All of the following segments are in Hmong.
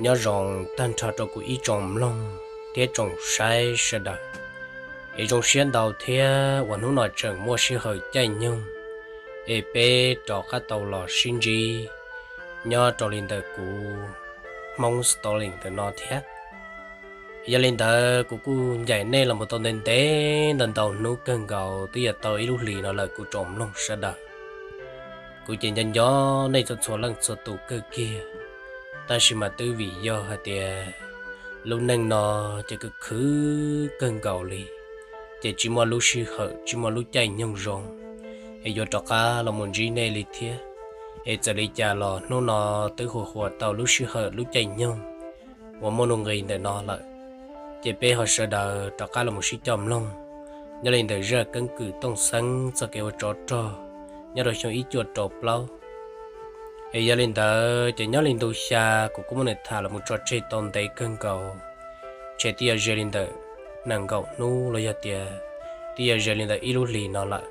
Nyob zoo tag nrho rau kuv ib tsoom mloog thiab tsoom saib sawv daws. Es zoo siab ntau thiab uas hnub no tseem muaj sij hawm caij nyoog es peb rov qab tau los sib ntsib nyob rau li ntawm kuv Hmoob Story ntawm no thiab. Yog li ntawd kuv kuj ncaim nej los mus tau ntev ntev ntau ntau hnub kawg nkaus, twb yog tau ib lub hlis no lawm kuv tsoom mloog sawv daws. Kuv ces nco nco nej txhua txhua leej txhua tus kawg kiag, tab sis mas twb vim yog hais tias lub neej no ces khwv khwv kawg nkaus li, ces tsis muaj lub sij hawm tsis muaj lub caij nyoog zoo es yuav rov qab los mus ntsib nej li thiab. Es txawm li cas los hnub no twb hu ua tau lub sij hawm lub caij nyoog uas muaj nuj nqis ntawm no lawm, ces peb ho sawv daws rov qab los mus sib coj mloog nyob li ntawm zaj keeb kwm Tooj Xeeb txoj kev ua tsov rog nyob rau xyoo ib cuaj rau plaub. Es yog li ntawd ces nyob li ntu xya kuv kuj muab nws tham los mus tso tseg tau ntev kawg nkaus, ces twb yog ze li ntawm nees nkaum hnub los yog tias twb yog ze li ntawm ib lub hlis no lawm.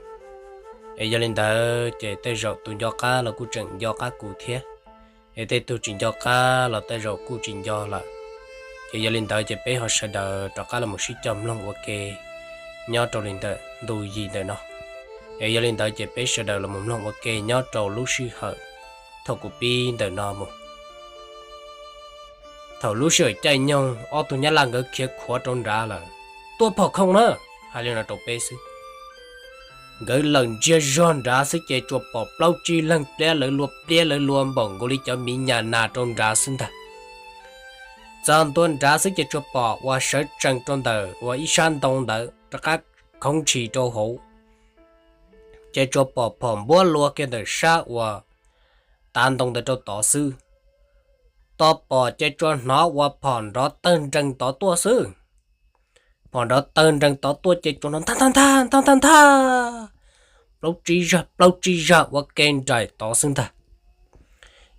Es yog li ntawd ces tej zaum tus nco qab los kuj tseem nco qab kuv thiab, es tej tug tsis nco qab los tej zaum kuj tsis nco lawm. Ces yog li ntawd ces peb ho sawv daws rov qab los mus sib coj mloog ua ke nyob rau li ntawm ntu yim ntawm no. Es yog li ntawd ces peb sawv daws los mus mloog ua ke nyob rau lub sij hawm thaum kuv pib ntawm no mus. Thaum lub sij hawm caij nyoog ob tug Nyab Laj nkawd khiav khuav rau nrad lawm, tua phom khoom na, hais li no rau peb xwb. Nkawd lawm ntsiag zog nrad xwb ces tsuas pom plaub tsib leeg pliab lawv luag pliab lawv luag npaum nkaus li cov miv nyas nas rau nrad xwb ntag. Txog ntua nrad xwb ces tsuas pom uas sawv tsees rau ntawm uas ib sab ntoo ntawd rov qab khoov ntshis rau hauv, ces tsuas pom phom npuab lua kiag ntawm sab uas tav ntoo ntawd rau tod xwb. Tos pom ces tsuas hnov uas phom nrov tawg nrees tod tuaj xwb. Phom nrov tawg nrees tod tuaj ces tsuas hnov ntag ntag ntag ntag ntag ntag, plaub tsib zag plaub tsib zag ua ke nraim tod xwb ntag.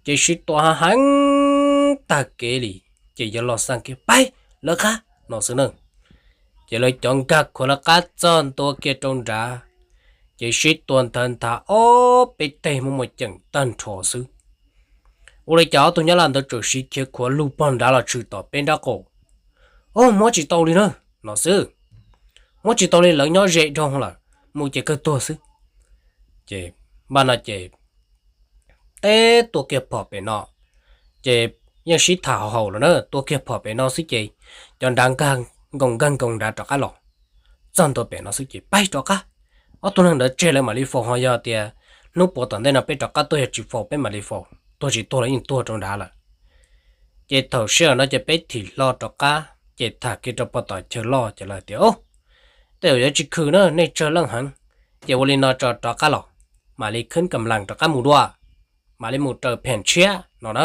Ces sib tua heev heev tag kev li, ces yawg Los Xaj kiag, Paib, lawv qab no xwb na. Ces lawv cov nkag khuav lawv qab txog ntua kiag rau nrad, ces sib tua nthawv nthav ob peb teg muaj muaj ceem tag nrho xwb. Ua li cas ob tug Nyab Laj ntawd txawm siv khiav khuav lug pog nrad los tshwm tom peb nrab qaum. Os, muab tsis tau li na, no xwb. Muab tsis tau li, lawv nyob ze dhau lawm, mus ces kawg tuag xwb. Ces npaj no ces teb tua kiag phom pem no, ces yeej sib tham haum haum los na, tua kiag phom pem no xwb ces cov nrad nkag nkoos nkag nkoos nrad rov qab los. Txog ntua pem no xwb ces paib rov qab, ob tug neeg ntawd tseg lawv mam li faus, ho yog tias hnub puav tom ntej no peb rov qab tuaj yog tsis faus peb mam li faus, tuag tsis tuag los yeej tuag rau nrad lawm. Ces thaum sij hawm no ces peb thim hlo rov qab ces tham kiag rau pog tom chaw loj ces lawv tias, Os, tej zaum yuav tsis khwm na, nej tsawg leej heev, ces ua li no tso rov qab los, mam li khwb kam las rov qab mus dua, mam li mus raws phem tshiab no na.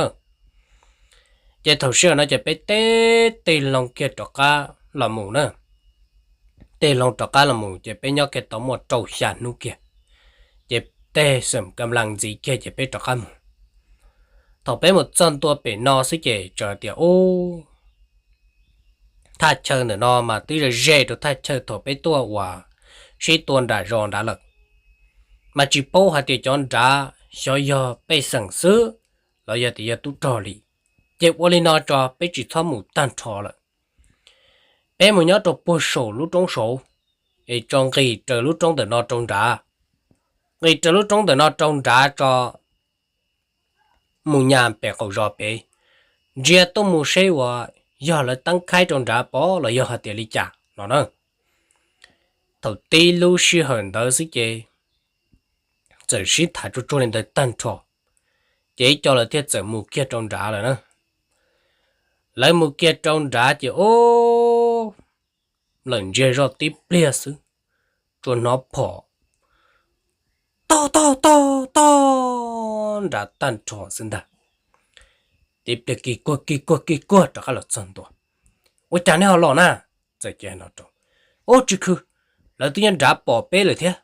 Ces thaum sij hawm no ces peb teb tej loo kiag rov qab los mus na. Tej loo rov qab los mus ces peb nyob kiag tau muaj rau xya hnub kiag, ces tej xam kam las ntxiv kiag ces peb rov qab mus. Thaum peb mus txog ntua pem no xwb ces txawm tias, Ub, thaj chaw ntawm no mas twb ze ze rau thaj chaw thaum peb tuaj uas sib tua nram zos nrad lawm, mas tsis paub hais tias cov nrad xyov yog pej xeem xwb los yog tias yog tub rog li. Ces ua li no tso peb tsis txhob mus tag nrho lawm, peb mus nyob rau puag saum lub roob saud, es tso nqis raws lub roob ntawm no rau nrad, nqis raws lub roob ntawm no rau nrad tso, mus nyas pem qaum zos pem, ntsia tuaj mus seb uas yog lawv teeb khaib rau nrad pom los yog hais tias li cas no na. Thaum tib lub sij hawm ntawd xwb ces txawm sib tham tsuag tsuag li ntawd tag nrho, ces ib co lawv thiaj txawm mus kiag rau nrad lawm na. Lawv mus kiag rau nrad ces ub, lawm ntsiag zog tib pliag xwb, tsuas hnov phom tog tog tog tog nrad tag nrho xwb ntag. Tib pliag kis kuag kis kuag kis kuag rov qab los txog ntua. Ua cas nej ho los na? Txawm cia no rau, Ub, tsis khwv, lawv twb nyob nrad pom peb lawm thiab.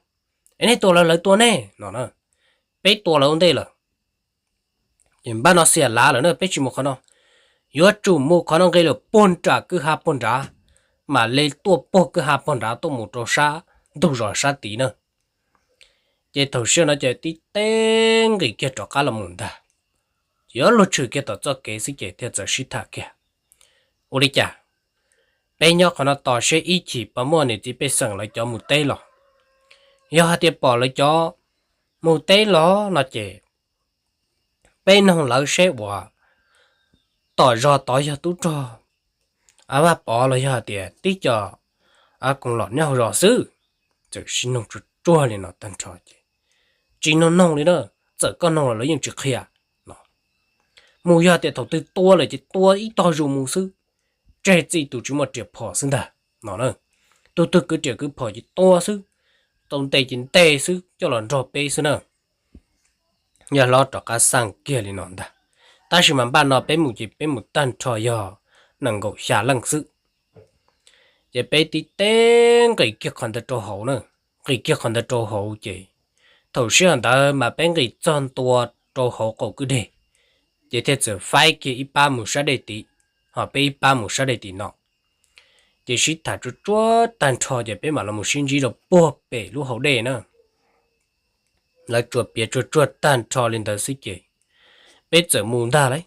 Es nej tua lawv, lawv tua nej no na, peb tua lawv ua ntej lawm. Ces npaj no xiam lav lawm na, peb tsis mus qhov no, yuav tsum mus qhov no nqis lawm puag nram kwj ha puag nrad, mam li tuaj puag kwj ha puag nrad tuaj mus rau sab ntug zos sab tid na. Ces thaum sij hawm no ces tib teb nqis kiag rov qab los mus ntag. yuav luag tshwm kiag tom txoj kev xwb ces thiaj txawm sib tham kiag, ua li cas peb nyob qhov no tos seb ib chim puas muaj niam txiv pej xeem lawv cov mus teb los. Yog hais tias pom lawv cov mus teb los no ces peb noog lawv seb uas tom zos tod yog tub rog Vaj Pov los yog hais tias tib co koom los nyob hauv zos xwb. Txawm sib noog tsuag tsuag li no tag nrho ces tsis noog noog li na, txawm koj noog los lawv yeej tsis qhia no. Mus yog tias thaum twg tua lawm ces tua ib tog zus mus xwb, tseg txij tus tsis muaj riam phom xwb ntag no na. Tug twg kwv riam kwv phom ces tua xwb, tau ntes ces ntes xwb coj los nrog peb xwb na. Yog hlob rov qab xaj kiag li no ntag. Tab sis mas npaj no peb mus ces peb mus tag nrho yog nees nkaum xya leej xwb. Ces peb tib teb nqis kiag qhov ntawd rau hauv na, nqis kiag qhov ntawd rau hauv ces thaum sij hawm ntawd mas peb nqis txog ntua rau hauv qaum kwj deg, ces thiaj txawm faib kiag ib pab mus sab dej tid, ho peb ib pab mus sab dej tim no. Ces sib tham tsuag tsuag tag nrho ces peb mam los mus sib ntsib rau puag pem lub hauv dej na. Lawv tsuas piav tsuag tsuag tag nrho li ntawd xwb ces peb txawm mus ntag lauj.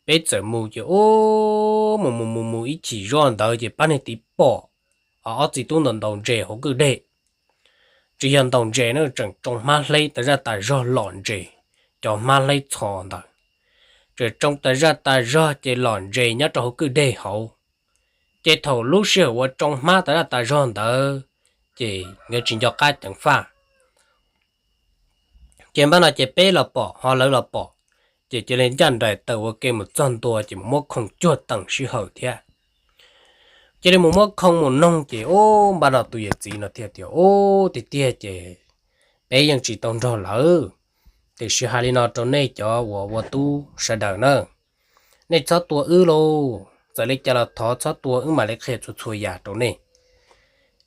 Peb txawm mus ces ub, mus mus mus mus ib chim zoj ntawd ces pab niag tid pom ob txiv tub ntaus ntaus ntses hauv kwj deg. Tsis yog ntaus ntses na, tseem tsoo hmab hleb tas zaj tas zog lom ntses, cov hmab hleb txho ntawd. Tseem tsoo tas zaj tas zog ces lom ntses nyob rau hauv kwj deg hauv. Ces thaum lub sij hawm uas tsoo hmab tas zaj tas zog ntawd ces nkawd tsis nco qab ceev faj. Ces npaj no ces peb los pom ho lawv los pom, ces cia li ncaj nraim tawm ua ke mus txog ntua ces mus muab khoo cuag teem sij hawm thiab. Cia li mus muab khoo mus noog ces ub, npaj no tus yawm txiv no thiaj tias, ub, tiag tiag ces peb yeej tsis tau nrog lawv. Tiam sis hais li no rau nej cov uas ua tub sawv daws na, nej txhob tua wb lauj, txawm li cas los thov txhob tua, wb mam li qhia txhua txhua yam rau nej.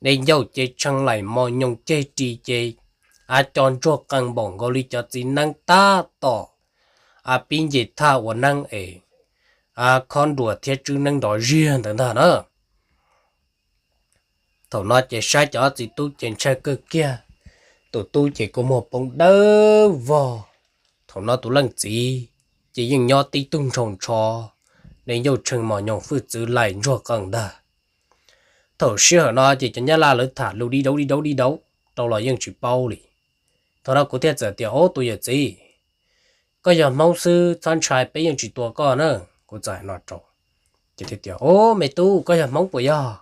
Nej ncauj ces tshee laim mos nyoos ceg ris ces a co ntsuag qees npaum nkaus li cov txiv neeb tab tom a pib nce thaj ua neeb es a khob nruas thiab tswb neeb nrov ziag ntawd ntag na. Thaum no ces saib cov ob txiv tub ces ntshai kawg kiag, tus tub ces kua muag poob dawb vog. Thaum no tus leej txiv ces yeej nyob tib tug ntshaus ntsho, nej ncauj tshee mos nyoos hwj txwv laim ntsuag qees ntag. Thaum sij hawm no ces cov nyab laj lawv tham lus di dauv di dauv di dauv rau los yeej tsis paub li. Thaum no kuv thiaj txawm tias, ob, tus yawm txiv, koj yog Hmoob xwb txhob ntshai, peb yeej tsis tua koj na. Kuv txawm hais no rau, ces thiaj tias, ob, me tub, koj yog Hmoob puas yog?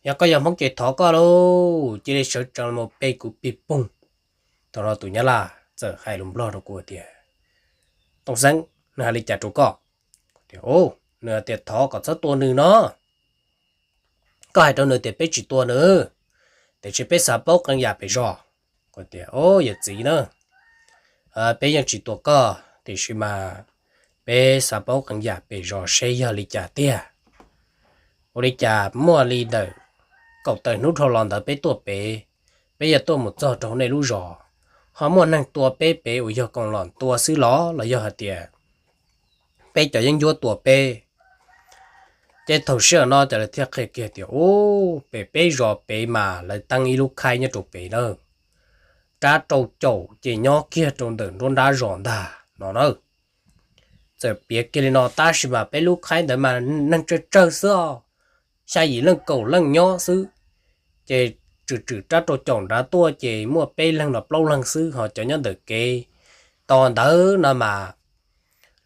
Yog koj yog Hmoob ces thov koj lauj, cia li sawv tsees los pe kuv pig poog. Thaum no tus nyab laj txawm hais lus Nplog rau kuv tias, Tooj Xeeb, nws hais li cas rau koj? Kuv tias, nws tias thov kom txhob tua nws no. Koj hais rau nws tias peb tsis tua nws, tiam sis peb xav paub qee yam pem zos. Kuv tias, ob, yawm txiv na, peb yeej tsis tua koj, tiam sis mas peb xav paub qee yam pem zos seb yog li cas tiag. Ua li cas muaj li ntawm kaum tawm hnub dhau los ntawd peb tuaj pem, peb yog tuaj mus txog rau nej lub zos, ho muaj neeg tua peb pem uas yog koom los tua xwb los los yog hais tias peb cov yeeb ncuab tua peb? Ces thaum sij hawm no ces lawv thiaj qhia kiag tias, ub, pem peb zos pem mas lawv teeb ib lub khaib nyob rau pem na, rab rau caum ces nyob kiag rau ntawm nruab nrab zos ntag no na. Txawm piav kiag li no tab sis mas peb lub khaib ntawd mas neeg tsawg tsawg xwb os, xya yim leej kaum leej nyob xwb. Ces tshwm tshwm rab rau caum nrad tuaj ces muaj peb leeg los plaub leeg xwb, ho cov nyob ntawm kev tos ntawd no mas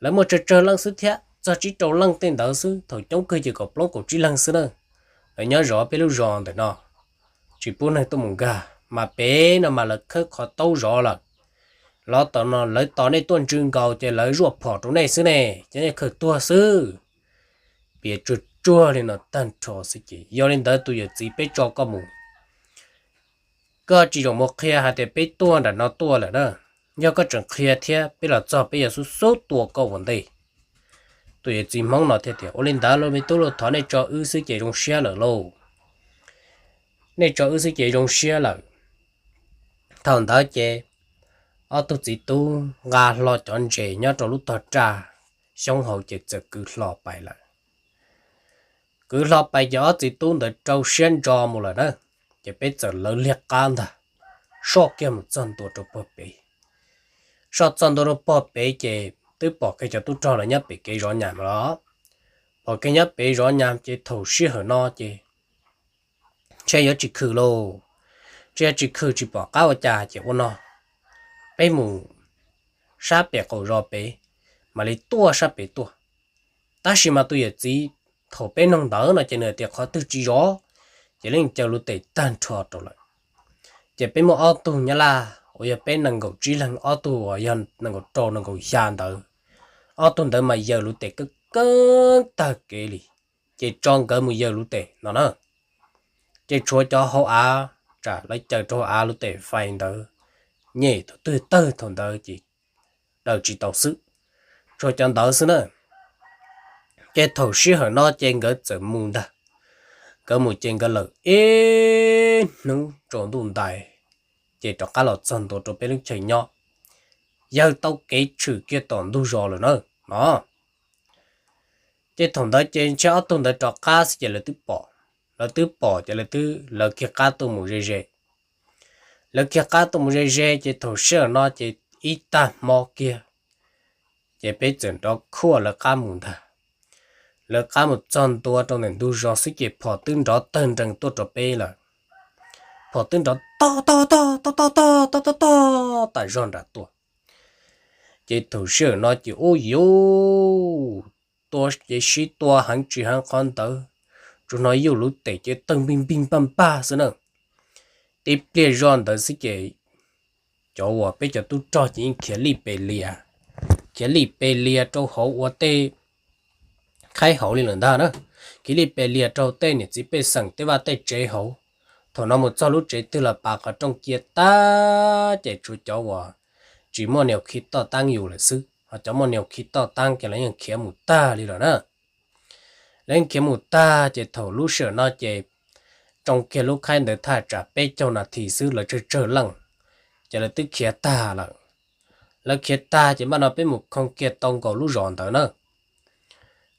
lawv muaj tsawg tsawg leej xwb thiab, txog tsib rau leej tej ntawd xwb, thaum coob kawg ces kaum plaub kaum tsib leeg xwb na. Lawv nyob zov peb lub zos ntawm no, tsis pub neeg tuaj mus nkag, mas pem no mas lawv khawb qhov taub zov lawm. Los tom no lawv tos nej tuaj ntsw nkaus ces lawv zuaj phom rau nej xwb ne, ces nej khaws tuag xwb. Piav tsuag tsuag li no tag nrho xwb ces, yog li ntawd tus yawm txiv, peb tso koj mus, koj tsis txhob mus qhia hais tias peb tuaj nram no tuaj lawm na. Yog koj tseem qhia thiab peb los txog peb yuav xub xub tua koj ua ntej. Tus yawm txiv Hmoob no thiaj tias, ua li ntawd los me tub lauj, thov nej tso wb xwb ces zoo siab lawm lauj. Nej tso wb xwb ces zoo siab lawm. Thaum ntawd ces ob tug txiv tub nqa hlo cov ntses nyob rau lub tog raj xyoob hauv ces txawm kwv hlo pais lawm. Kwv hlo pais ces ob txiv tub ntawd rau siab ntso mus lawm na. Ces peb txawm lawv liag qab ntag, soj kiag mus txog ntua rau puag pem. Soj txog ntua rau puag pem ces twb pom kiag cov tub rog lawv nyob pem kev zov nyas los. Pom kiag nyob pem zov nyas ces thaum sij hawm no ces ntshe yuav tsis khwm lauj, ntshe yuav tsis khwm tsis pom qab ua cas ces ua no, peb mus sab pem qaum zos pem, mam li tuaj sab pem tuaj. Tab sis mas tus yawm txiv thaum peb noog ntawd no ces nws tias qhov twg tsis zov, ces leej caw lub tes tag nrho rau lawm. Ces peb muaj ob tug nyab laj uas yog peb nees nkaum tsib leeg, ob tug uas yog nees nkaum rau nees nkaum xya ntawd, ob tug ntawd mas yaws lub tes keeb keeb tag kev li, ces tso nkawd mus yaws lub tes no na. Ces tshuav cov hauv av, tsam lawv caws rau hauv av lub tes fais ntawd, nyem thaum twg tawg thaum ntawd ces daws tsis tau xwb, tshuav cov ntawd xwb na. Ces thaum sij hawm no ces nkawd txawm mus ntag. Nkawd mus ces nkawd lawm ib hnub tsaus ntuj ntais, ces rov qab los txog ntua rau peb lub chaw nyob, yawg tau kev tshwm kiag tom ntug zos lawm na no. Ces thaum ntawd ces ntshe ob tug ntawd rov qab xwb ces lawv twb pom, lawv twb pom ces lawv twb lawv kiag qab tuaj mus ze ze. Lawv kiag qab tuaj mus ze ze ces thaum sij hawm no ces ib tag hmo kiag, ces peb txawm nrov khuaj lawv qab mus ntag. Lawv qab mus txog ntua rau ntawm ntug zos xwb ces phom twb nrov tawg nrees tuaj rau peb lawm. Phom twb nrov tog tog tog tog tog tog tog tog tog tas zog nram tuaj. Ces thaum sij hawm no ces ub yuv, tua ces sib tua heev tsis heev qhov ntawd, tsuas hnov yuj lub tes ces tawg npig npig npag npag xwb na. Tib pliag zoj ntawd xwb ces cov uas peb cov tub rog ces yeej khiav lij pes lias, khiav lij pes lias rau hauv ua tej qhaib hauv li lawm ntag na. Khiav lij pes lias rau tej niam txiv pej xeem tej vaj tej tsev hauv. Thaum no mus txog lub tsev twg los pav qhov rooj cia tag ces tshuav cov uas tsis muaj niag khi toj taab yus lawm xwb, ho cov muaj niag khi toj taab ces lawv yeej khiav mus tag li lawm na. Lawv yeej khiav mus tag ces thaum lub sij hawm no ces tsoo kiag lub khaib ntawd thaj tsam peb caug nas this xwb lawv tsawg tsawg leej, ces lawv twb khiav tag lawm. Lawv khiav tag ces npaj no peb mus khoo kiag tau nkaus lub zos ntawd na.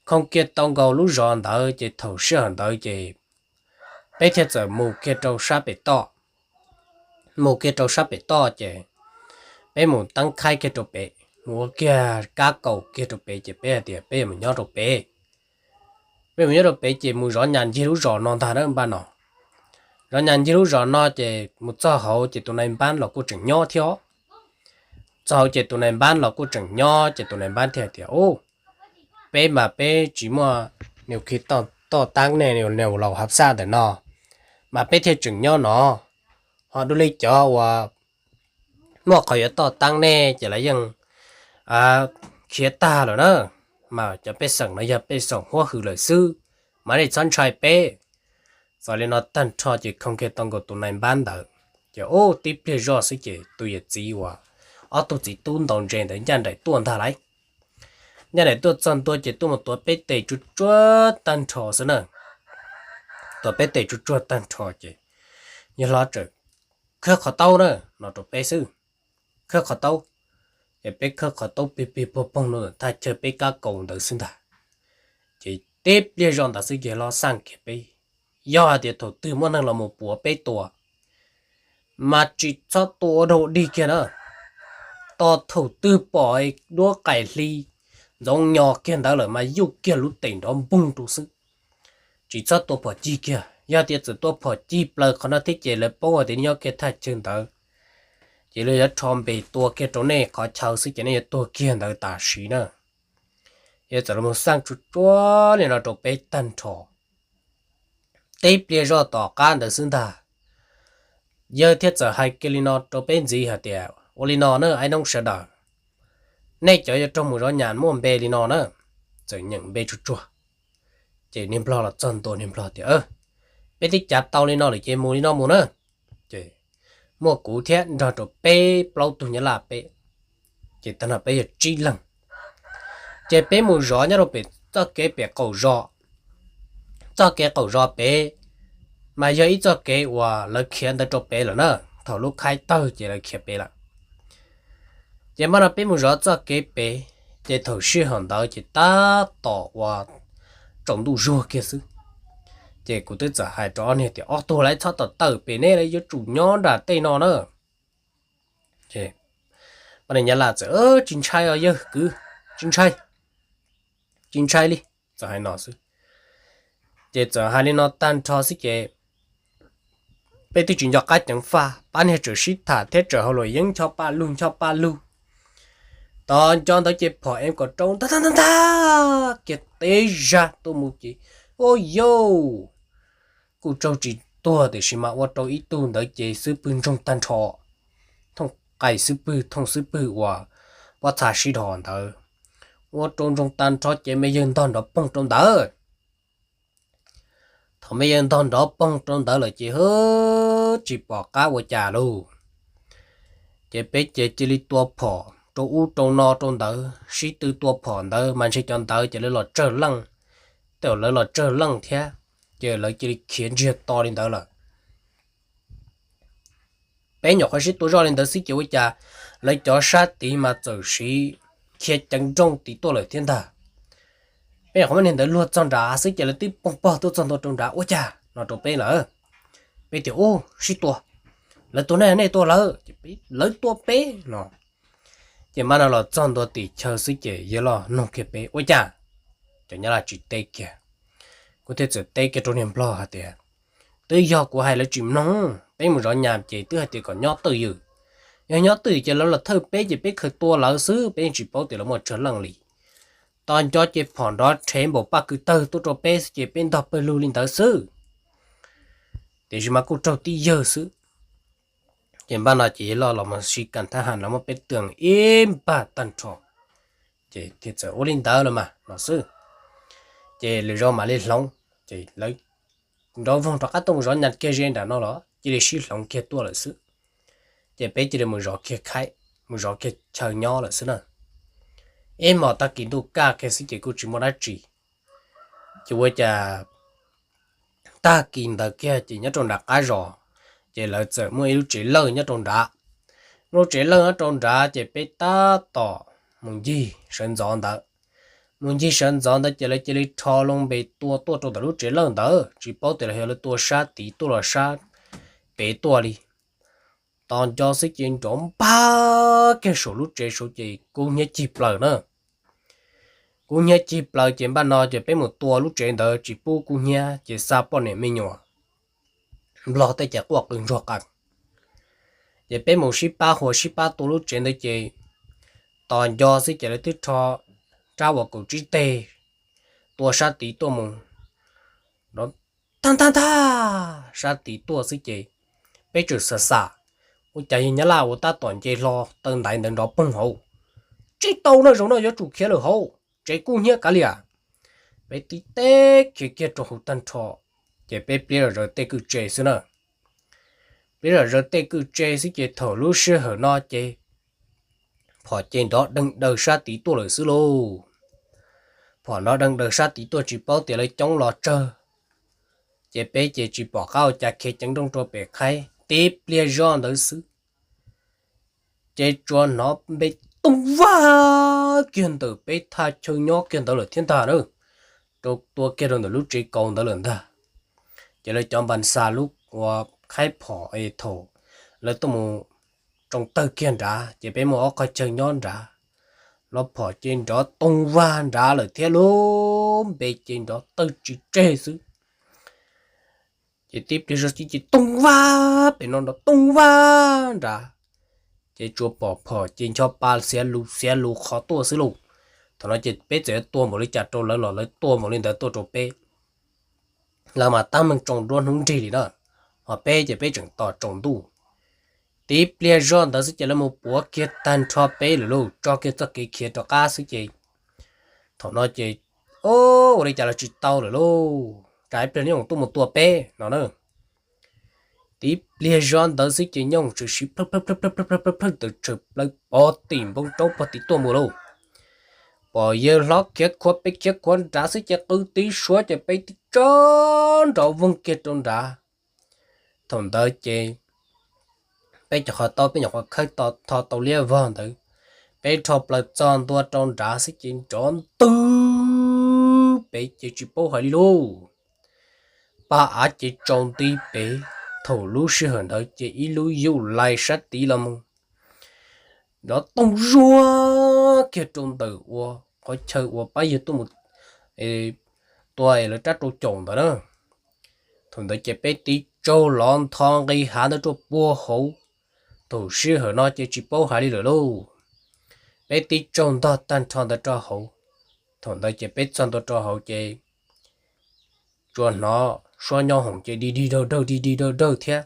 Khoo kiag tau nkaus lub zos ntawd ces thaum sij hawm ntawd ces peb thiaj txawm mus kiag rau sab pem toj. Mus kiag rau sab pem toj ces peb mus teeb khaib kiag rau pem, mus ua kiag kab kaus kiag rau pem ces peb hais tias peb yuav mus nyob rau pem. Peb mus nyob rau pem ces mus zov nyas ncig lub zos no ntag na npaj no. Zov nyas ncig lub zos no ces mus txog hauv ces tus nais npab los kuj tseem nyob thiab. Txog hauv ces tus nais npab los kuj tseem nyob ces tus nais npab thiaj hais tias, Ub, peb mas peb tsis muaj niag khi toj taab nej niag laus hab xaj ntawm no, mas peb thiaj tseem nyob no. Ho dua li cov uas muaj qhov yuav toj taab nej ces lawv yeej khiav tag lawm na. Mas cov pej xeem no yog pej xeem huab hwm lawm xwb, mas nej txhob ntshai peb. Txawm li no tag nrho ces khoo kiag tau nkaus tus nais npab ntawd ces ub tib pliag zoj xwb ces tus yawm txiv uas ob tug txiv tub ntaus ntses ntawd ncaj nraim tuaj ntag lauj. Ncaj nraim tuaj txog ntua ces tuaj mus tuav peb tes tsuag tsuag tag nrho xwb na. Tuav peb tes tsuag tsuag tag nrho ces yawg hlob txawm khawb qhov taub na, no rau peb xwb, khawb qhov taub. Ces peb khawb qhov taub pig pig puag poog rau thaj chaw peb kab kaus ntawd xwb ntag. Ces tib pliag zoj ntawd xwb ces hlob xaj kiag peb, yog hais tias thaum twg muaj neeg los mus puav peb tua, mas tsis txhob tua ua dog dig kiag na. Tos thaum twg pom duab qaim hli ntxoov nyo kiag ntawd lawm mas yuj kiag lub tes nrov npoog rau xwb. Tsis txhob tua phom cig kiag, yog tias txawm tua phom cig plaws qhov no thiab ces lawv paub hais tias nyob kiag thaj chaw ntawd, ces lawv yuav rho npe tua kiag rau nej qhov chaw xwb ces nej yuav tuag kiag ntawd tam sim na. Yawg txawm los xaj tsuag tsuag li no rau peb tag nrho. Tib pliag zoj tom qab ntawd xwb ntag, yawg thiaj txawm hais kiag li no rau peb ntxiv hais tias, Ua li no na, ib noob sawv daws, nej cov yuav raug mus zov nyas muaj npe li no na. Txawm nyeem npe tsuag tsuag, ces niag nplog los txog ntua, niag nplog tias, Peb twb cav tau li no lawm ces mus li no mus na. Ces muaj kuv thiab nrog rau peb plaub tug nyab laj peb, ces tag no peb yog tsib leeg. Ces peb mus zov nyob rau pem txoj kev pem qaum zos. Txoj kev qaum zos pem mas yog ib txoj kev uas lawv khiav ntawd rau pem lawm na, thaum lub khaib tawg ces lawv khiav pem lawm. Ces npaj no peb mus zov txoj kev pem, ces thaum sij hawm ntawd ces tab tom uas tsaus ntuj zuag kiag xwb. Ces kuv twb txawm hais rau ob niag tias, Ob tug lawv txhob tom tawm pem, neb lawv yuav tsum nyob nram tej no na. Ces poj niam nyab laj txawm, Tsis ntshai os yawg kwv, tsis ntshai, tsis ntshai li, txawm hais no xwb. Ces txawm hais li no tag nrho xwb ces peb twb tsis nco qab ceev faj, pab niag tseem sib tham thiab tseem hauj lwm yeeb ncho paj lug ncho paj lug. Tom nco ntawd ces phom M kaum rau ntag ntag ntag ntag kiag teb zag tuaj mus ces, ua yau, kuj raug tsis tuag tiam sis mas ua rau ib tug ntawd ces xub pwg ntsoog tag nrho, thooj qais xub pwg, thooj xub pwg uas pob txha sib dhos ntawd, ua rau ntsoog tag nrho ces me yawg ntog nrov poog rau ntawd. Thaum me yawg ntog nrov poog rau ntawd lawm ces hwb tsis pom qab ua cas lauj. Ces peb ces cia li tua phom rau ub rau no rau ntawd, sib tw tua phom ntawd mas ntshe cov ntawd ces lawv los tsawg leej, tej zaum lawv los tsawg leej thiab, ces lawv cia li khiav ntsiag to li ntawd lawm. Peb nyuam qhuav sib tua zoj li ntawd xwb ces ua cas lawv cov sab tid mas txawm siv khiav ceev nrooj tid tuaj lawm thiab ntag. Peb nyuam qhuav muab niag ntawd luag txog nrad xwb ces lawv twb poog pog tuaj txog ntua rau nrad ua cas no rau peb lawm. Peb tias ub sib tua, lawv tua nej, nej tua lawv, lawv tua peb no. Ces mam no los txog ntua tim chaw xwb ces yawg loj nug kiag peb ua cas cov nyab laj tsis teb kiag. Kuv thiaj txawm teb kiag rau niag nplog hais tias twb yog kuv hais lawv tsis mloog, peb mus zov nyas ces twb hais tias kom nyob twj ywm. Yog nyob twj ywm ces lawv los thawj peb ces peb khaws tua lawv xwb, peb yeej tsis paub tias lawv muaj tsawg leej li. Tos nco ces phom nrov rhev npaum paj kwv tawg tuaj rau peb xwb ces peb ntog pawg lug li ntawd xwb. Tiam sis mas kuj raug tib yawg xwb. Ces npaj no ces yawg loj los mus sib kam thab ham los muab peb twm ib npag tag nrho. Ces thiaj txawm ua li ntawd los mas no xwb. Ces lwm zaus mam li hloov, ces lawv nrov voog rov qab tuaj mus zov nyas kiag ze nram no los cia li sib hloov kiag tuaj lawm xwb. Ces peb cia li mus zov kiag khaib, mus zov kiag chaw nyob lawm xwb na. Ib hmos tag kis ntuj kaj kiag xwb ces kuj tsis muaj dab tsi. Ces ua cas tag kis ntawd kiag ces nyob rau nram qab zos, ces lawv txawm muaj ib lub tsev lawj nyob rau nrad. Lub tsev lawj nyob rau nrad ces peb tab tom mus ncig sawv ntxov ntawd. Mus ncig sawv ntxov ntawd ces lawv cia li rho loo npe tua tuaj rau ntawm lub tsev lawj ntawd, tsis paub tias los yog lawv tua sab tid tuaj los sab pem tuaj li. Tos nco xwb ces nrov npag kiag saum lub tsev saud ces kub hnyiab cig plaws na. Kub hnyiab cig plaws ces npaj no ces peb mus tua lub tsev ntawd tsis pub kub hnyiab ces xa poj niam me nyuam nplog tej ces quaj qw ntsuag qees. Ces peb mus sib pab huas sib pab tua lub tsev ntawd ces tos nco xwb ces lawv twb rho rab uas kaum tsib teg tua sab tid tuaj mus. Nrov tag ntag ntag sab tid tuaj xwb ces peb tseem xav xav, ua cas yog nyab laj uas tab tom nce hlo taw ntaiv ntawd nrov poog hauv. Tsis tau no, zaum no yuav tsum khiav lawm hauv, tsev kub hnyiab kav liam. Peb tib teb khiav kiag rau hauv tag nrho, ces peb pliab zom zaws tej kwj tse xwb na. Pliab zom zaws tej kwj tse xwb ces thaum lub sij hawm no ces phom ces nrov deeg daws sab tid tuaj lawm xwb lauj. Phom nrov deeg daws sab tid tuaj tsis paub tias lawv coob los tsawg, ces peb ces tsis pom qab ua cas khiav ceev nrooj rau pem khaib. Tib pliag zoj ntawd xwb ces tsuas hnov npe tooj vag kiag ntawm peb thaj chaw nyob kiag ntawd lawm thiab ntag na, rau tua kiag rau ntawm lub tsev kaus ntawd lawm ntag. Ces lawv cov npas xa lub ua khaib phom es thaum lawv tuaj mus tsoo tawg kiag nrad ces peb muaj ob qhov chaw nyob nrad, los phom ces nrov tooj vag nrad lawm thiab lub npe ces nrov tawg tsis tseg xwb. Ces tib pliag zoj xwb ces tooj vag pem no nrov tooj vag nrad, ces tsuas pom phom ces ncho pa xiav lus xiav lus qhov tuaj xwb lauj. Thaum no ces peb txawm yuav tua npaum li cas rau lawv los lawv tua npaum li ntawd tuaj rau peb. Lawv mas tab meeg tsoo nruab hnub nrig li na, ho peb ces peb tseem tos tsaus ntuj. Tib pliag zoj ntawd xwb ces lawv mus puav kiag tag nrho peb lawm lauj, tso kiag txoj kev khiav rov qab xwb ces thaum no ces ua li cas los tsis tau lawm lauj, tsam ib pliag nyooj tuaj mus tua peb no na. Tib pliag zoj ntawd xwb ces nyooj tshwm sim plhawj plhawj plhawj plhawj plhawj plhawj plhawj tawm tsam plaws pov tim npoo roob pog tim tuaj mus lauj. Pom yawg hlob khiav khuav peb khiav khuav nrad xwb ces qw tib suab ces peb tib tso nrov voog kiag rau nrad. Thaum ntawd ces peb cov qhov taub peb nyuam qhuav khawb tho tau liab vog ntawd, peb rho plaws txog ntua rau nrad xwb ces nrov ntwg pem ces tsis paub hais li lauj. Paj av ces tsaus nti pem. Thaum lub sij hawm ntawd ces ib lub yuj lais sab tid los mus nrov tooj zuag kiag rau ntawm ua qhov chaw uas pab yawg tuaj mus tua es lawv rab rau caum ntawd na. Thaum ntawd ces peb tib tsaug lov ntho nqis hav ntawd rau puag hauv. Thaum sij hawm no ces tsis paub hais li lawm lauj, peb tib tsaug ntog tag nrho ntawd rau hauv. Thaum ntawd ces peb txog ntua rau hauv ces tsuas hnov suab nyob hoom ces dig dig dawg dawg dig dig dawg dawg thiab,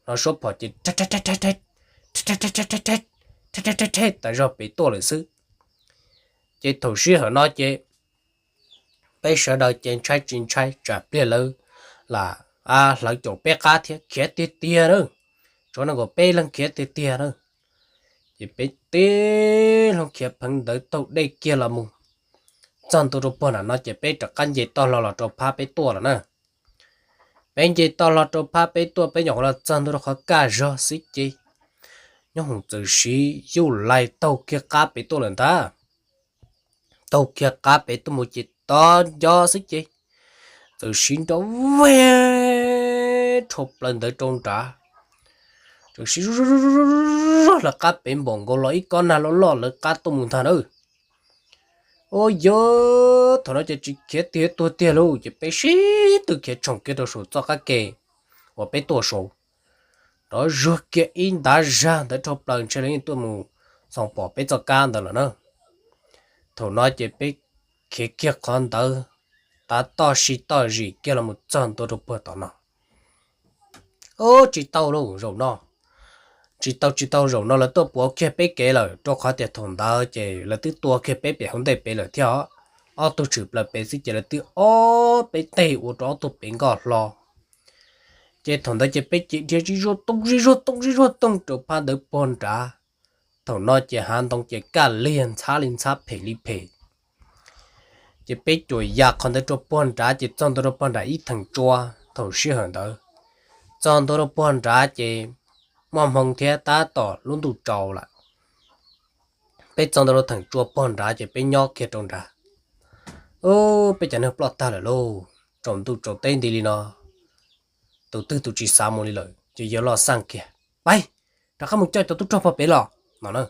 hnov suab phom ces tas zog pem tuaj lawm xwb. Ces thaum sij hawm no ces peb sawv daws ces ntshai tsis ntshai, tsam pliag lawv lam hlawv caum peb qab thiab khiav tiag tiag na. Tshuav nees nkaum peb leeg khiav tiag tiag na. Ces peb tib hloov khiav pheev ntawd taug dej kiag los mus txog ntua rau puag nram no ces peb rov qab nce toj hlo los rau phab peb tuaj lawm na. Peb nce toj hlo rau phab peb tuaj, peb nyuam qhuav los txog ntua rau qhov kaj zog xwb ces nyob hoom txawm siv yuj lais taug kiag qab pem tuaj lawm ntag. Taug kiag qab pem tuaj mus ces tod nco xwb ces txawm siv nrov vag rhau plaws ntawd rau nrad, txawm siv zuj zus lawv qab pem npaum nkaus los ib kob nag loj loj lawv qab tuaj mus ntag na. Ua yog thaum no ces tsis khiav tiag tuag tiag lauj, ces peb sib tw khiav tshoom kiag rau saum txoj qab ke uas peb tuaj saud, rov zuag kiag ib ntav zag ntawd rhau plaws ntshe lawv yeej tuaj mus txhoov pom peb txoj kab ntawd lawm na. Thaum no ces peb khiav kiag qhov ntawd, tav toj si toj zis kiag los mus txog ntua rau puag tom no. Ub, tsis tau lauj zaum no, tsis tau tsis tau, zaum no lawv tuaj puav kiag peb kev lawm, rau qhov tias thaum ntawd ces lawv twb tua kiag peb pem hauv ntej pem lawm thiab os. Ob tug tshwm plaws pem xwb ces lawv twb ob peb teg ua rau ob tug pem nkoj hlo. Ces thaum ntawd ces peb ces dhia zig zuag tooj zig zuag tooj zig zuag tooj rau phab ntawd puag nrad. Thaum no ces hav ntoo ces kaj liag ntxhab li ntxhab phem li phem. Ces peb cuam ya qhov ntawd rau puag nrad ces txog ntua rau puag nram ib theem tsua. Thaum sij hawm ntawd txog ntua rau puag nrad ces muaj hmoo thiab tab tom lub ntuj tsaus lawm. Peb txog ntua rau theem tsua puag nrad ces peb nyob kiag rau nrad. Ub, peb cov neeg ploj tag lawm lauj, tsaus ntuj tsaus teb nti li no, tus twg tus tsis xav mus li lawm ces yawg loj xaj kiag, Pais, rov qab mus coj cov tub rog puag pem los no na.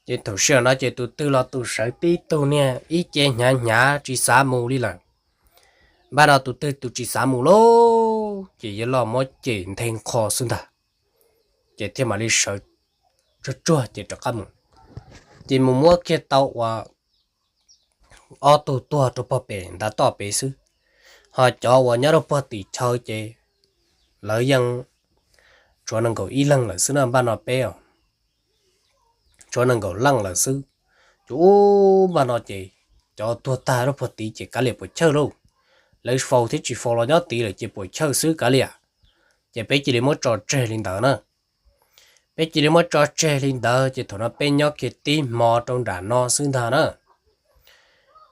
Ces thaum sij hawm no ces tus twg los tus sawv tib tug niag ib ce hnyav hnyav tsis xav mus li lawm. Npaj no tus twg tus tsis xav mus lauj, ces yawg loj muab cem nthe nqho xwb ntag. Ces thiaj mam li sawv tsuag tsuag ces rov qab mus. Ces mus muab kiag tau ua ob tug tuag rau puag pem ntav toj pem xwb, ho cov uas nyob rau puag tim chaw ces lawv yeej tshuav nees nkaum ib leeg lawm xwb na, npaj no peb os, tshuav nees nkaum leej lawm xwb. Ces ub, npaj no ces cov tuag tag rau puag tid ces kav liam puas chawj lauj, lawv faus thiab tsis faus los nyob tid lawm ces puas chawj xwb kav liam. Ces peb cia li muab tso tseg li ntawd na. Peb cia li muab tso tseg li ntawd ces thaum no peb nyob kiag tib hmo rau nram no xwb ntag na.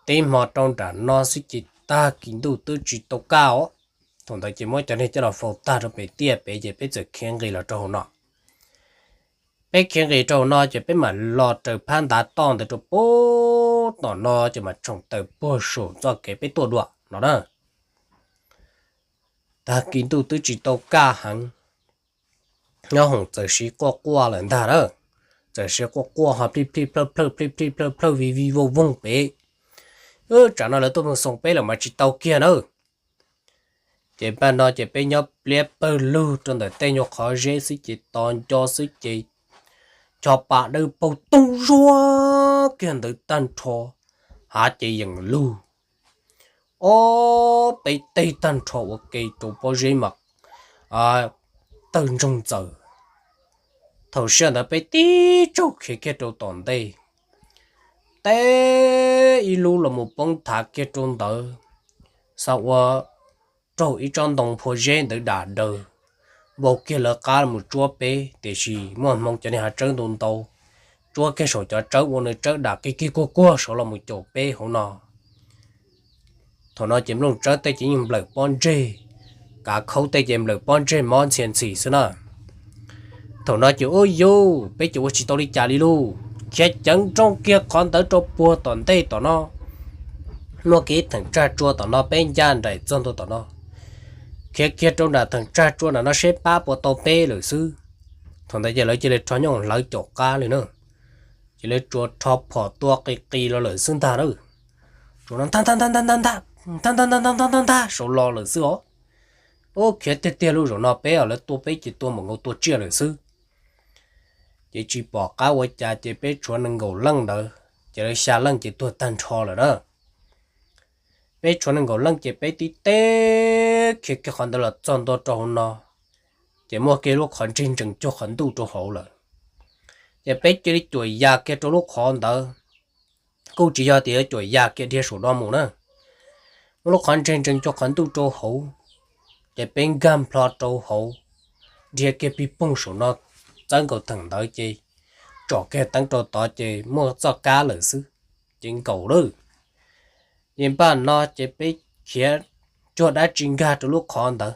Tib hmo rau nram no xwb ces tag kis ntuj twb tsis tau kaj os. Thaum ntawd ces muab cov neeg coj los faus tag rau pem tiaj pem ces peb txawm khiav nqis los rau hauv no. Peb khiav nqis rau hauv no ces peb mam los raws phab ntav toj ntawd rau puag tom no ces mam tshoom tawm puag saum txoj kev peb tuaj dua no na. Tag kis ntuj twb tsis tau kaj heev, nyob hoom txawm siv quaj quaj lawm ntag na. Txawm siv quaj quaj ho plij plij plawj plawj plij plij plawj plawj vij vij vooj vooj pem. Tsam no lawv tuaj mus xoo peb lawm mas tsis tau kiag na. Ces npaj no ces peb nyob pliab pawg lug rau ntawm tej nyuag qhov zeb xwb ces tos nco xwb ces ncho pa dawb paug toog zuag kiag ntawd tag nrho, hav ces yeem lug ob peb teg tag nrho ua ke rau pob zeb mas tawg ntsoog ntxaws. Thaum sij hawm ntawd peb tib tsaug khiav kiag rau tom ntej, teb ib lub los mus poob thav kiag rau ntawd, xav ua raug ib tsob ntoo phua zeb ntawd dam daws, vau kiag lawv qab los tsuab peb, tiam sis muaj hmoo cov niag hav tsawb ntau ntau, tsuab kiag saum cov tsawb ua nws tsawb dam kiag kiag kuag kuag saud los mus caum peb hauv no. Thaum no ces nplooj tsawb tej ces yeej nplawm pob ntseg, kav khaub tej ces nplawm pob ntseg mob ntxhia ntxhis xwb na. Thaum no ces ub yuj, peb ces ua tsis tau li cas li lauj, khiav ceev nrooj kiag qhov ntawd rau puag tom ntej tom no, muaj kiag ib theem tsag tsua tom no peb ncaj nraim txog ntua tom no, khiav kiag rau nram theem tsag tsua nram no seb pab puas tau peb lawm xwb. Thaum ntawd ces lawv cia li rho nyooj hlawv caum qab li na. ces lawv tsuas rho phom tua qis qis los lawm xwb ntag na. Tsuas no ntag ntag ntag ntag ntag ntag ntag ntag ntag ntag ntag saud los lawm xwb os. Ub, khiav tiag tiag lub zaum no peb os, lawv tua peb ces tua npaum nkaus tua tsiaj lawm xwb. Ces tsis pom qab ua cas ces peb tshuav nees nkaum leej ntawd ces lawv xya leej ces tuag tag nrho lawm na. Peb tshuav nees nkaum leej ces peb tib teb khiav kiag qhov ntawd los txog ntua rau hauv no, ces muaj kiag lub qhov ntseg ntsees cuag qhov ntuj rau hauv lawm. Ces peb cia li cuam ya kiag rau lub qhov ntawd, kuj tsis yog tias yuav cuam ya kiag dhia saum no mus na. Muaj lub qhov ntseg ntsees cuag qhov ntuj rau hauv, ces peb nkag nplho rau hauv, dhia kiag pig poog saum no, txawb nkaus theem ntawd ces tsom kiag teeb rau tod ces muaj txoj kab lawm xwb, ces nkaum lawm. Ces npaj no ces peb khiav cuag dab tsi nkag rau lub qhov ntawd,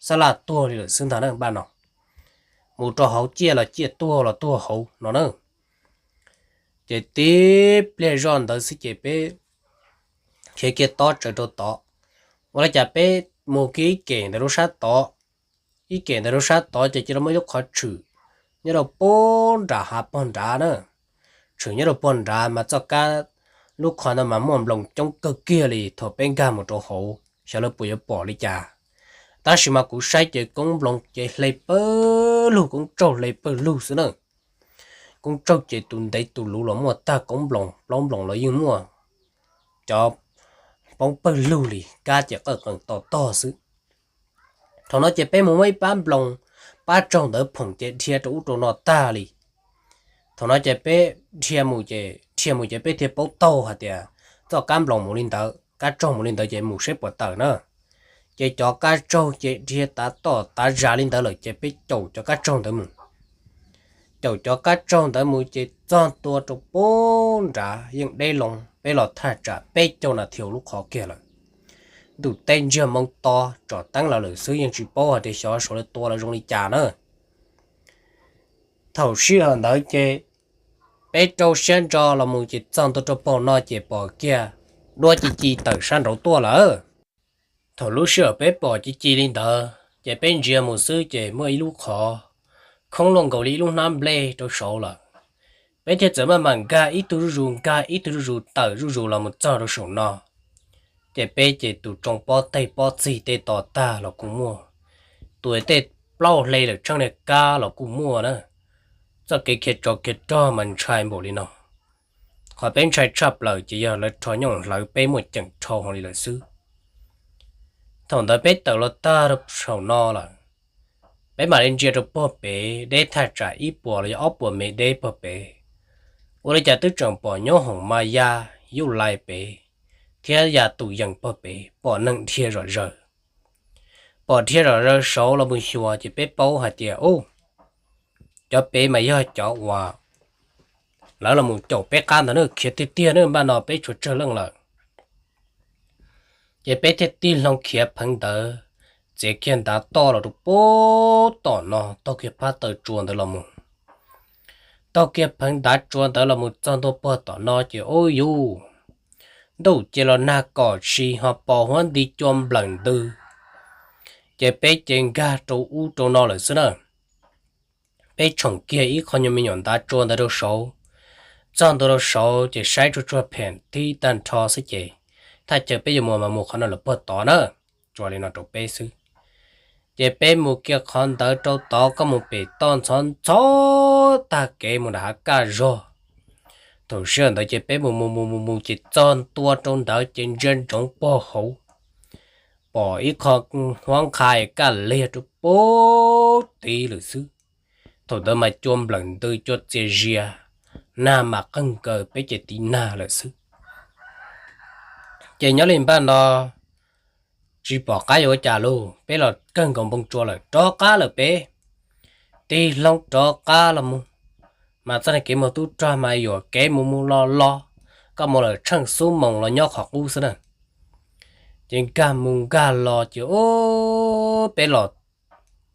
xab laj tuag li lawm xwb ntag na npaj no. Mus rau hauv ciaj los ciaj tuag los tuag hauv no na. Ces tib pliag zoj ntawd xwb ces peb khiav kiag tob tsaws rau tod. Ua li cas peb mus kiag ib kem ntawm lub sab tod, ib kem ntawm lub sab tod ces cia li muaj ib lub qhov tshwm nyob rau puag nram hav pog nrad na. Tshwm nyob rau puag nrad mas txoj kab lub qhov ntawd mas muaj nploos coob kawg kiag li, thaum peb nkag mus rau hauv xyov lawv puas yuav pom li cas. Tab sis mas kuv saib ces koob nploos ces hle pawg lug, koob tsaug hle pawg lug xwb na. Koob tsaug ces tus ntev tus luv los muaj tag, koob nploos plaub nploos los yeej muaj, cov poob pawg lug li, kab ces qawj qees to tog xwb. Thaum no ces peb mus muab ib pab nploos pab tsaug ntawd phoom ces dhia rau ub rau no tag li. Thaum no ces peb dhia mus ces, dhia mus ces peb thiaj paub taug hais tias txoj kab nploos mus li ntawd, kab tsaug mus li ntawd ces mus seb puas tawm na. Ces cov kab tsaug ces dhia tav toj tav zag li ntawd lawm ces peb caum cov kab tsaug ntawd mus. Caum cov kab tsaug ntawd mus ces txog ntua rau puag nrad yeej deb loo, peb los thaj tsam peb caug nas this hauv lub qhov kiag lawm. Ntuj teb ntsiag moo to, tsom teeb los lawm xwb yeej tsis paub hais tias xyov saud lawv tua los zoo li cas na. Thaum sij hawm ntawd ces peb rau siab ntso los mus ces txog ntua rau puag no ces pom kiag duab ci ci tawm sab nraud tuaj lawm. Thaum lub sij hawm peb pom ci ci li ntawd ces peb ntsia mus xwb ces muaj ib lub qhov khoob luaj nkaus li ib lub hnab nplej rau saud lawm. Peb thiaj txawm maj mam nkag ib tug zuj zus nkag ib tug zuj zus tawm zuj zus los mus txog rau saum no. Ces peb ces tus tsoo pob teg pob txig tej to tag los kuj muaj, tus tej plaub hle lawm tsheej niag kab los kuj muaj na. Txoj kev khiav tsov khiav rog mas ntshai npaum li no. Qhov peb ntshai tshaj plaws ces yog lawv rho nyooj hlawv peb muaj ceem dhau hlo li lawm xwb. Thaum ntawd peb tawm los tag rau saum no lawm, peb mam li ntsia rau puag pem deb thaj tsam ib puas los yog ob puas mev deb puag pem. Ua li cas twb tseem pom nyob hoom mas ya yuj lais pem thiab ya tus yees puag pem, pom neeg dhia zom zaws. Pom dhia zom zaws saud los mus xyuas ces peb paub hais tias, u, cov pem mas yog cov uas lawv los mus caum peb qab ntawd na, khiav tiag tiag na, npaj no peb tshuav tsawg leej lawm. Ces peb thiaj tig hlo khiav pheev ntawd, txiav kiag ntav toj los rau puag tom no, taug kiag phab taw tsua ntawd los mus. Taug kiag pheev ntav tsua ntawd los mus txog ntua puag tom no ces ub yuv, ntuj cia los nag kom tsis ho pos huab nti cua nplawm ntws. Ces peb ces nkag rau ub rau no lawm xwb na. Peb tshoom kiag ib qho nyuag me nyuam ntav tsua ntawd rau saud, txog ntua rau saud ces saib tsuag tsuag phem thib tag nrho xwb ces thaj chaw peb yuav mus mas mus qhov no lawm puag tod na. Tsuas li no rau peb xwb. Ces peb mus kiag qhov ntawd rau tod, koj mus pem toj ntxhov ntxhov tag kev mus nram hav kaj zog. Thaum sij hawm ntawd ces peb mus mus mus mus mus ces txog ntua rau ntawd ces ntsia ntsoov puag hauv, pom ib qho huab nqha kaj liag rau puag tid lawm xwb. Thaum ntawd mas cua nplawm ntws cua txias zias, nag mas qeeg nkaws peb ces tiv nag lawm xwb. Ces nyob li npaj no tsis pom qab yuav ua cas lauj, peb los kawg nkaus npoo tsua lawm, rov qab lawm peb. Tig hlo rov qab los mus, mas txoj kev mus tub rog mas yuam kev mus mus los los, koj mus lawm tsheej xub moos los nyob qhov qub xwb na. Ces nkag mus nkag los ces peb los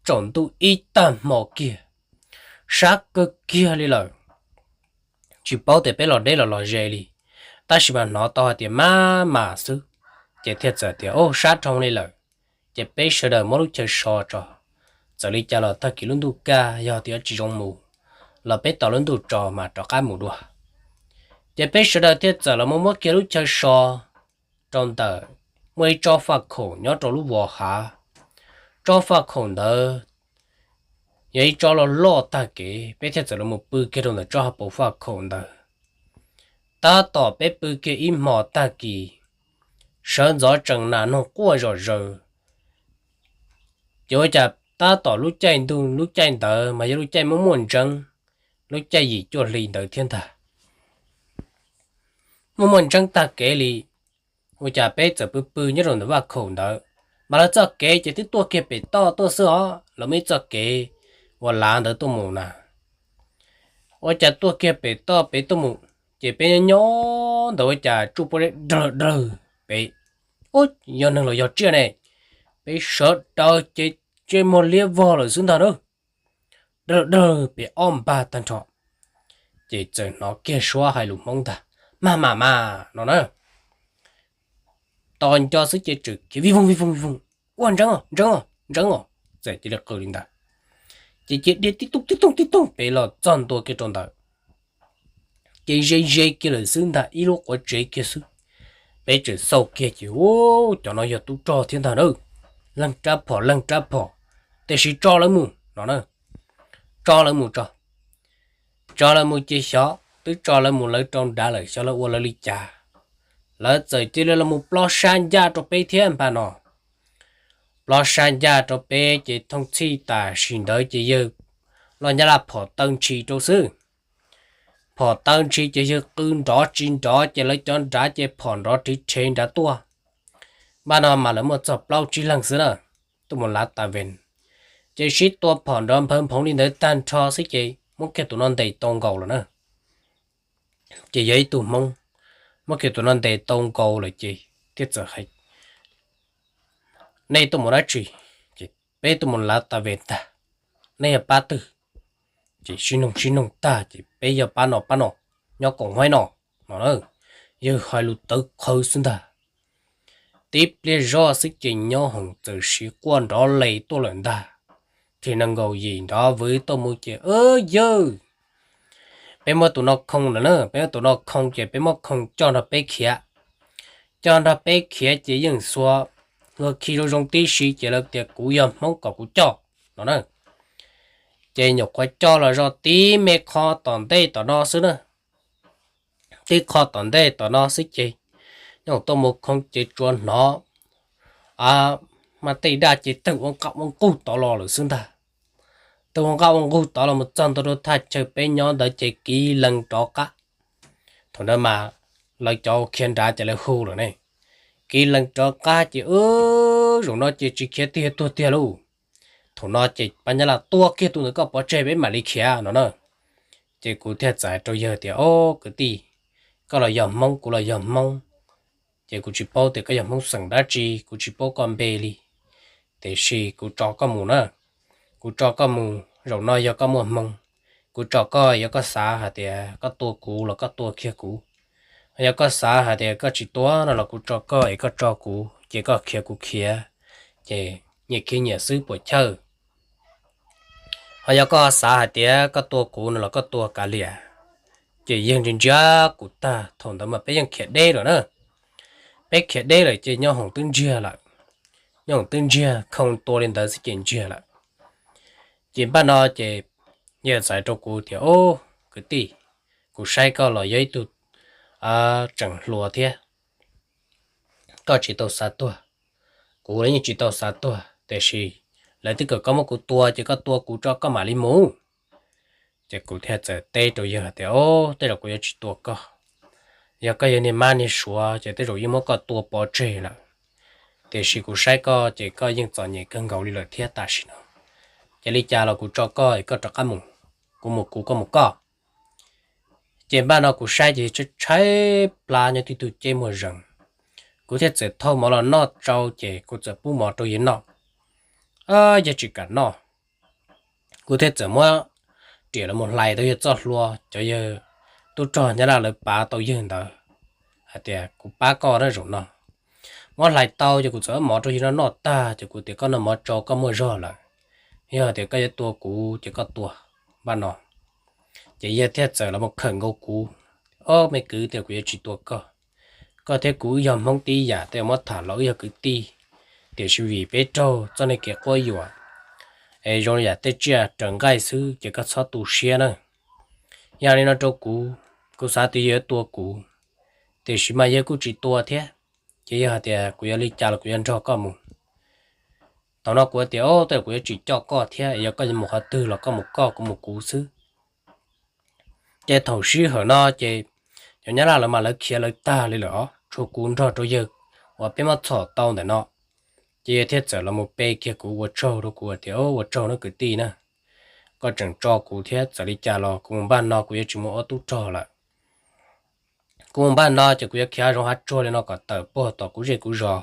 tsaus ntuj ib tag hmo kiag, sab kawg kiag li lawm. Tsis paub tias peb los deb los los ze li, tab sis mas hnov tau hais tias maj mam xwb, ces thiaj txawm tias, o, sab dhau li lawm. Ces peb sawv daws muab lub chaw so tso, txawm li cas los tag kis lub ntuj kaj, yog tias tsis zoo mus los peb tos lub ntuj tso mas rov qab mus dua. Ces peb sawv daws thiaj txawm los mus muab kiag lub chaw so rau ntawm muaj ib tsob faj khaum nyob rau lub vos hav. Tsob faj khaum ntawd yog ib tsob loj loj tag kev, peb thiaj txawm los mus pw kiag rau ntawm tsob hauv paus faj khaum ntawd. Tab tom peb pw kiag ib hmos tag kis, sawv ntxov tsees nas noog quaj zom zaws. Ces ua cas tab tom lub caij ntuj lub caij ntawd mas yog lub caij muaj muaj ntseeb, lub caij yim cuaj hli ntawd thiab ntag. Muaj muaj ntseeb tag kev li, ua cas peb txawm pw pw nyob rau ntawm vaj khaum ntawd, mas lawv txoj kev ces twb tuaj kiag pem toj tuaj xwb os, lawv muaj ib txoj kev uas lav ntawd tuaj mus na. Ua cas tuaj kiag pem toj pem tuaj mus, ces peb nyob ntawd ua cas tsuj pob zeb dawg dawg pem, ub, yog neeg los yog tsiaj ne, peb sawv daws ces ntsej muag liab vog lawm xwb ntag na. Dawg dawg pem ob npag tag nrho, ces txawm hnov kiag suab hais lus Hmoob ntag, mag mam mas no na. Tos nco xwb ces tseem khiav vij voog vij voog vij voog, ua ntseeb os ntseeb os ntseeb os, txawm cia li qw li ntawd. Ces cia dhia tib tooj tib tooj tib tooj pem los txog ntua kiag rau ntawd, ces ze ze kiag lawm xwb ntag, ib lub quav tsev kiag xwb. Peb tseem xauj kiag ces, u, cov no yog tub rog thiab ntag na, leej rab phom leej rab phom, tiam sis tso lawv mus no na. Tso lawv mus tso. Tso lawv mus ces xyov twb tso lawv mus lawv rau nrad lawm xyov lawv ua lawv li cas. Lawv txawm cia li los mus plob sab ncaj rau peb thiab npaj no. Plob sab ncaj rau peb ces thooj txhij tam sim ntawd ces yawg loj nyab laj phom taw ntshis rau xwb. Phom taw ntshis ces yawg qw nrov tsis nrov ces lawv cov nrad ces phom nrov rhiv rhe nrad tuaj. Npaj no mas lawv muaj txog plaub tsib leeg xwb na, tuaj mus lav tas ves, ces sib tua phom nrov nphawv nphoov li ntawd tag nrho xwb ces muab kiag tus no ntes tau nkaus lawm na. Ces yog ib tug Hmoob, muab kiag tus no ntes tau nkaus lawm ces thiaj txawm hais, nej tuaj mus dab tsi? Ces peb tuaj mus lav tas ves ntag. Nej yog pab twg? Ces sib noog sib noog tag ces peb yog pab no pab no, nyob koom haib no no na. Yawg hais lus tawv qhawv xwb ntag. Tib pliag zoj xwb ces nyob hoom txawm siv quaj nrov les tuaj lawm ntag. Ces nees nkaum yim nrov vwv tuaj mus ces, yawg, peb muab tus no khoo lawm na, peb muab tus no khoo ces peb muab khoo coj nrog peb khiav. Coj nrog peb khiav ces yeej xuas ua khi zoo zoo tib si ces lawv tias kuv yog Hmoob kom kuv coj no na. Ces nyuam qhuav coj los zog tib me qho tom ntej tom no xwb na. Tib qho tom ntej tom no xwb ces nyob tuaj mus khoo ces tsuas hnov mas tej daj ces tawg ua nqaj ua nqug tod los lawm xwb ntag. Tawg ua nqaj ua nqug tod los mus txog ntua rau thaj chaw peb nyob ntawd ces kiv lees rov qab. Thaum ntawd mas lawv cov khiav nrad ces lawv hu lawm ne, kiv lees rov qab ces, zaum no ces tsis khiav tiag tuag tiag lauj. Thaum no ces pab nyab laj tua kiag tus ntawd koj pov tseg peb mam li khiav no na. Ces kuv thiaj txais rau yawg tias, o, kwv tij, koj los yog Hmoob kuv los yog Hmoob, ces kuv tsis paub tias koj yog Hmoob xeem dab tsi, kuv tsis paub koj npe li. Tiam sis kuv tso koj mus na, kuv tso koj mus, zaum no yog koj muaj hmoo, kuv tso koj, yog koj xav hais tias koj tua kuv los koj tua kiag kuv, yog koj xav hais tias koj tsis tua no los kuv tso koj es koj tso kuv ces koj khiav kuv khiav, ces nyias khiav nyias xwb puas chawj. Ho yog koj xav hais tias koj tua kuv no los koj tua kav liam. Ces yawg ntsia ntsia kuv tag, thaum ntawd mas peb yeej khiav deb lawm na. Peb khiav deb lawm ces nyob hoom twb ntsiag lawm. Nyob hoom twb ntsiag, khoo tua li ntawd xwb ces ntsiag lawm. Ces npaj no ces yawg txais rau kuv tias, o, kwv tij, kuv saib koj los yog ib tug tseem hluas thiab, koj tsis tau xav tuag, kuv los yeej tsis tau xav tuag, tiam sis lawv twb kom koj muab kuv tua ces koj tua kuv tso koj mam li mus. Ces kuv thiaj txawm teb rau yawg hais tias, o, tej zaum kuv yuav tsis tua koj. Yog koj yog niag mab niag suav ces tej zaum yeej muab koj tua pov tseg lawm. Tiam sis kuv saib koj ces koj yeej txom nyem kawg nkaus li lawm thiab tam sim no. Ces li cas los kuv tso koj es koj rov qab mus, kuv mus kuv, koj mus koj. Ces npaj no kuv saib ces tshaib tshaib plab nyob tib tug ceb muag zees. Kuv thiaj txawm thauj mov los noj tsau ces kuv txawm pub mov rau yawg noj. Yawg tsis kam noj, kuv thiaj txawm muab riam los mus hlais tau yawg txoj hlua, cov yawg tub rog Nyab Laj lawv pav tau yawg ntawd hais tias, kuv pab koj na zaum no. Muab hlais tau ces kuv txawm muab mov rau yawg noj noj tag ces kuv tias, koj noj mov tsau koj muaj zog lawm, yog tias koj yuav tua kuv ces koj tua npaj no. Ces yawg thiaj txawm los mus khawm nkaus kuv, Ob, me kwv, tias kuv yuav tsis tua koj. Koj thiab kuv wb yog Hmoob tib yam, tej muab tham los wb yog kwv tij, tiam sis vim peb raug txoj niag kev quab yuam es zoo li yam tej tsiaj raws nqaij xwb, ces koj txhob tu siab na. Yog li no rau kuv, kuv xav tias yog yuav tua kuv, tiam sis mas yog kuj tsis tua thiab, ces yog hais tias kuv yuav li cas los kuv yuav nrog koj mus. Thaum no kuv tias, Ob, tej kuv yuav tsis coj koj thiab, yog koj yuav mus qhov twg los koj mus koj, kuv mus kuv xwb. Ces thaum sij hawm no ces cov Nyab Laj lawv mas lawv khiav lawv tag li lawm os, tshuav kuv nrog rau yawg uas peb muab txhom tau ntawm no. Ces yawg thiaj txawm los mus pe kiag kuv, ua tsaug rau kuv tias, Ua tsaug nawb kwv tij na, koj tseem tso kuv thiab, txawm li cas los kuv mus npaj no kuv yuav tsis muaj ob tug rog lawm. Kuv mus npaj no ces kuv yuav khiav zoov hav tsuag li no kom tawm puag tom kuv zej kuv zos,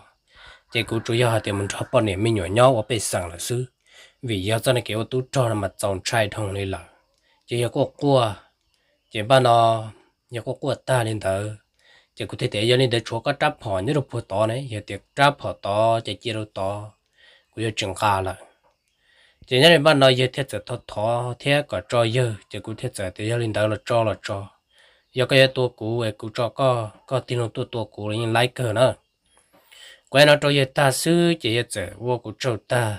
ces kuv tsuas yog hais tias mus nrog poj niam me nyuam nyob ua pej xeem lawm xwb, vim yog txoj niag kev ua tub rog no mas txaus ntshai dhau li lawm. Ces yog quaj quaj, ces npaj no yog quaj quaj tag li ntawd, ces kuv thiaj tias, Yog li ntawd tshuav koj rab phom nyob rau puag tod ne, yog tias rab phom tod ces cia rau tod, kuv yuav tsis nqa lawm. Ces nyob li npaj no yawg thiaj txawm thov thov thiab kom tso yawg, ces kuv thiaj txawm tias, Yog li ntawd los tso los tso, yog koj yuav tua kuv es kuv tso koj, koj tig loo tuaj tua kuv los yeej laib kawg na. Kuv hais no rau yawg tag xwb ces yawg txawm ua kuv tsaug tag,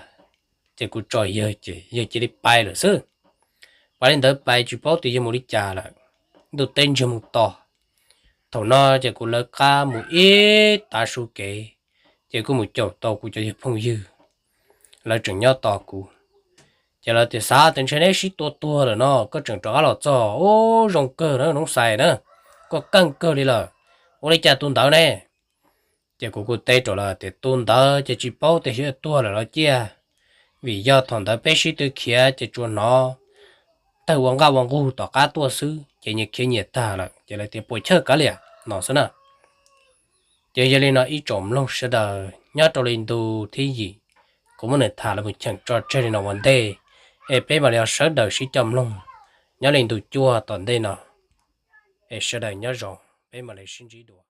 ces kuv tso yawg ces yawg cia li pais lawm xwb. Pais li ntawd pais tsis paub tias yawg mus li cas lawm. Ntuj teb ntsiag mus to, thaum no ces kuv lawv qab mus ib tav su kev, ces kuj mus caum tau kuv cov yawg phooj ywg, lawv tseem nyob tos kuv. Ces lawv tias, Xav tias ntshe neb sib tua tuag lawm no, koj tseem rov qab los txog, ub zoo kawg na Noov Xais na, koj keej kawg li lawm, ua li cas tus ntawd ne? Ces kuv kuj teb rau lawv tias, Tus ntawd ces tsis paub tias xyov tuag lawm los ciaj, vim yog thaum ntawd peb sib tw khiav ces tsuas hnov tawg ua nqaj ua nqug tom qab tuaj xwb, ces nyias khiav nyias tag lawm, ces lawv tias puas chawj kav liam no xwb na. Ces yog li no ib tsoom mloog sawv daws, nyob rau li ntu thib yim, kuv muab nws tham los mus cheem tso tseg li no ua ntej, es peb mam li sawv daws sib coj mloog nyob li ntu cuaj tom ntej no, es sawv daws nyob zoo, peb mam li sib ntsib dua.